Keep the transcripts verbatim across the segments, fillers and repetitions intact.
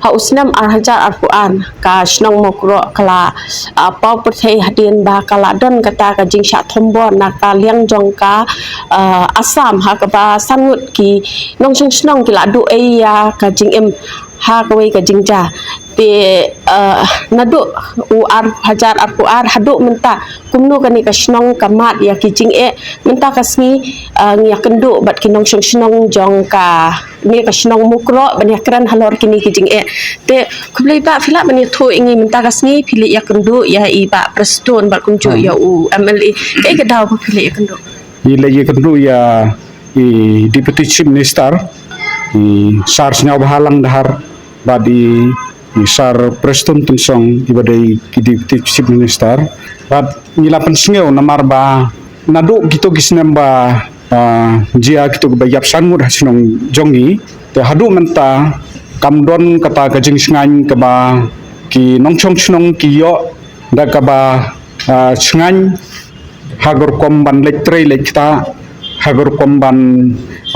Ha u snem ar hajar arphew ar, ka shnong Mukroh ka la, ah, paw pyrthei hadien ba ka la don kata ka jingshah thombor na ka liang jong ka, ah, Assam, ha kaba san ngut ki nongshong shnong ki la duh ei ïa ka jingim ha kawei ka jingjia. Te, ah, naduh u ar hajar arphew ar haduh mynta, kumno kane ka shnong ka mad ïa ki jingeh, mynta ka sngi, ah, ngi ïakynduh bad ki nongshong shnong jong kane ka shnong Mukroh ban ïakren halor kine ki jingeh. Te khublei Bah, phi lah ban ïathuh ïa ngi mynta ka sngi phi leit ïakynduh ïa i Bah Prestone bad kumjuh ïa u M L A. Kaei ka daw ba phi leit ïakynduh? Ngi leit ïakynduh ïa i Deputy Chief Minister, i Sir Sniawbhalang Dhar, bad i, i Sir Prestone Tynsong, i ba dei ki Deputy Chief Minister. Bad ngi la pynsngew namar ba naduh kito ki snem ba, ah, jia kito kiba ïap san ngut ha shnong jong ngi. Te haduh mynta kam don kata ka jingshngaiñ kaba ki nongshong shnong ki ïoh da kaba, ah, shngaiñ ha ka rukom ban leit trei leit ktah, ha ka rukom ban,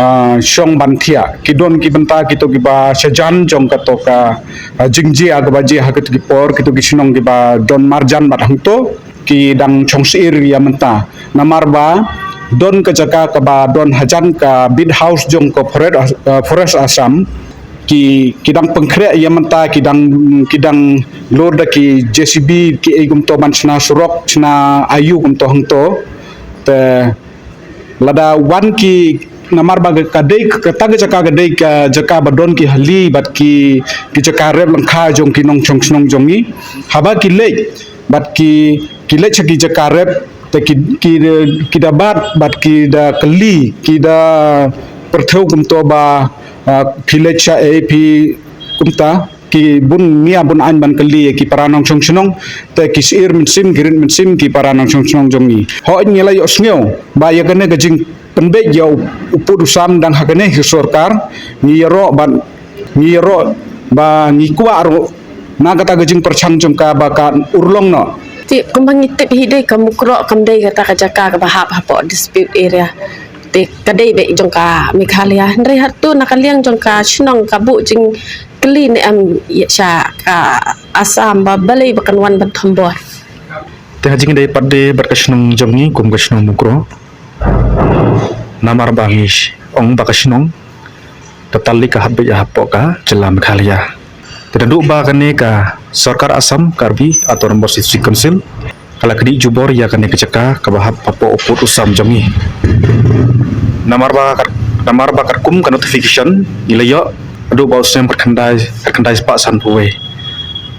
ah, shong ban thiah. Ki don ki bynta kito kiba shajan jong kato ka, ah, jingjia kaba jia ha kito ki por, kito ki shnong kiba don marjan bad hangto ki dang shong syier ïa mynta. Namar ba don ka jaka kaba don hajan ka beat house jong ka Forest, ah, Forest Assam, ki, ki dang pynkhreh ïa mynta, ki dang, ki dang lor da ki J C B, ki ei kumto ban shna surok, shna aïu kumto hangto. Te lada wan ki, namar ba ka dei, kata ka jaka ka dei ka jaka ba don ki hali bad ki, ki jaka rep lyngkha jong ki nongshong shnong jong ngi. Haba ki leit bad ki, ki leit sha ki jaka rep, te ki, ki, ki da bat bad ki da kylli, ki da pyrthew kumto ba, ah, phi leit shaei, phi kumta, ki bun nia bun aiñ ban kylli ïa ki para nongshong shnong, te ki syier mynsiem, ki rit mynsiem ki para nongshong shnong jong ngi. Hooid ngi la ïohsngew ba ïa kane ka jingpynbeit ïa u, u pud u sam dang ha kane ka sorkar, ngi ïaroh bad ngi ïaroh ba ngi kwah ruh na kata ka jingpyrshang jong ka ba kan urlong noh. Te kumba ngi tip hi dei ka Mukroh kam dei kata ka jaka kaba hap hapoh dispute area. Te ka dei beit jong ka Meghalaya. Hynrei hato na ka liang jong ka shnong ka buh jingkylli ne em ïa sha ka Assam ba balei ba kan wan ban thombor? Te ha jingïadei pat de bad ka shnong jong ngi kum ka shnong Mukroh, namar ba ngi ong ba ka shnong ka tali ka hap beit hapoh ka jylla Meghalaya. Te naduh ba kane ka sorkar Assam, Karbi Autonomous District Council, ka la kdiah jubor ïa kane ka jaka kaba hap hapoh u pud u sam jong ngi. Namar ba kat, namar ba katkum ka notification ngi la ïoh naduh ba u snem khatkhyndai, khatkhyndai spah sanphew wei.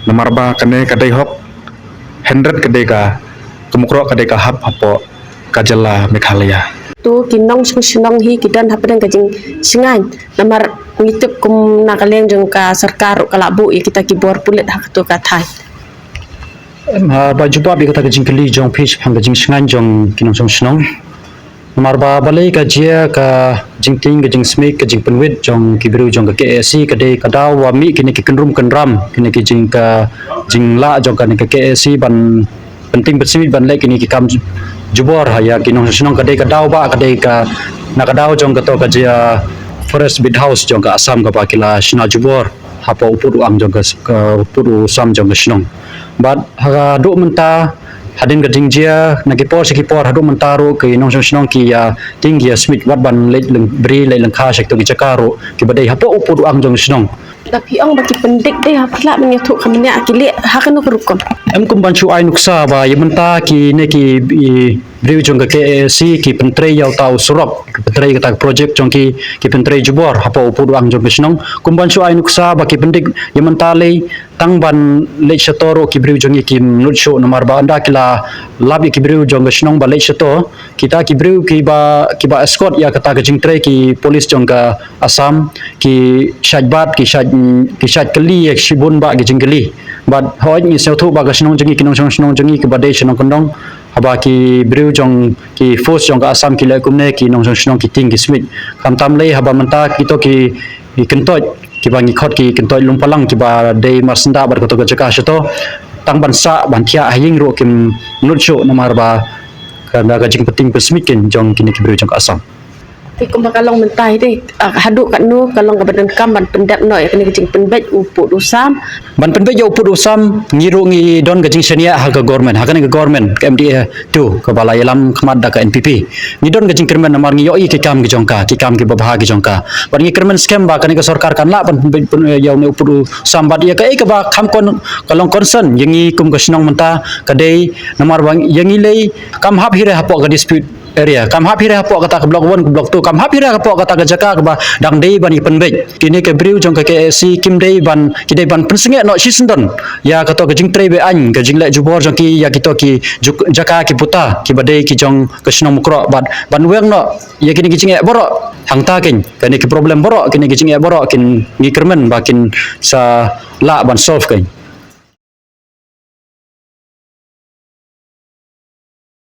Namar ba kane ka dei hok, hynrei ka dei ka, ka Mukroh ka dei ka hap hapoh ka jylla Meghalaya. To ki nongshong shnong hi ki don hapdeng ka jingshngaiñ, namar ngi tip kum na ka liang jong ka sorkar ruh ka la buh ïa kita ki bor pulit ha kato ka thaiñ. Em, ha, ba jubab ïa kata ka jingkylli jong phi shaphang ka jingshngaiñ jong ki nongshong shnong. Namar ba balei ka jia ka jingtieng, ka jingsmit, ka jingpynwit jong ki briew jong ka K A C, ka dei ka daw ba mih kine ki kynrum kynram, kine ki jing ka, jinglah jong kane ka K A C ban pyntieng pynsmit ban leh kine ki kam ju-, jubor ha ïa ki nongshong shnong, ka dei ka daw ba, ka dei ka, na ka daw jong kato ka jia Forest Beat House jong ka Assam kaba ki la shna jubor hapoh u pud u ang jong ka, ka pud u sam jong ka shnong. Bad haduh mynta, hadien ka jingjia, na ki por sha ki por, haduh mynta ruh ki nongshong shnong ki ïa tieng ki ïa smit wat ban leit lyng-, bri leit lyngkha sha kito ki jaka ruh kiba dei hapoh u pud u ang jong ka shnong. Da phi ong ba ki pyndik de ha phi lah ban ïathuh kham nia ki leh ha kano ka rukom? Em kum ban shu ai nuksa ba ïa mynta kine ki, i, briew jong ka K A C ki pyntrei ïa uta u surok, ki pyntrei kata ka project jong ki, ki pyntrei jubor hapoh u pud u ang jong ka shnong. Kum ban shu ai nuksa ba ki pyndik ïa mynta lei tang ban leit shato ruh ki briew jong ngi kim lut shuh namar ba ynda ki la lap ïa ki briew jong ka shnong ba leit shato, kita ki briew kiba, kiba escort ïa kata ka jingtrei ki police jong ka Assam, ki shait bat, ki shait, ki shait kylli ïa shibun ba ki jingkylli. Bad hooid ngi sngewthuh ba ka shnong jong ngi ki nongshong shnong jong ngi kiba dei shnong kyndong, haba ki briew jong ki force jong ka Assam ki leh kumne ki nongshong shnong ki tieng ki smit. Khamtam lei haba mynta kito ki, ki kyntoit, kiba ngi khot ki kyntoit lum palang kiba dei marsyndah bad kato ka jaka shato, tang ban sah ban thiah ha ïing ruh kim lut shuh namar ba ka, ka jingpyntieng pynsmit kin jong kine ki briew jong ka Assam. Kumba ka long mynta hi dei, ah, haduh katno ka long kaba donkam ban pyndep noh ïa kane ka jingpynbeit u pud u sam. Ban pynbeit ïa u pud u sam, ngi ruh ngi don ka jingshaniah ha ka government, ha kane ka government ka M D A two kaba la ïalam khmat da ka N P P. Ngi don ka jingkyrmen namar ngi ïohi ki kam ki jong ka, ki kam kiba bha ki jong ka. Bad ngi kyrmen skhem ba kane ka sorkar kan lah ban pynbeit, pyn, ïa une u pud u sam bad ïa kaei kaba kham kon, ka long concern ïa ngi kum ka shnong mynta ka dei namar ba ïa ngi lei kam hap hi re hapoh ka dispute area, kam hap hi re hapoh kata ka block one, ka block two, kam hap hi re hapoh kata ka jaka kaba dang dei ban ïa pynbeit. Kine ki briew jong ka K A C kim dei ban, ki dei ban pynsangeh noh shisyndon ïa kato ka jingtrei be-aiñ, ka jingleh jubor jong ki ïa kito ki juk-, jaka ki puta kiba dei ki jong ka shnong Mukroh bad ban weng noh ïa kine ki jingeh baroh. Hangta keiñ kine ki problem baroh, kine ki jingeh baroh kin, ngi kyrmen ba kin sa lah ban solve keiñ.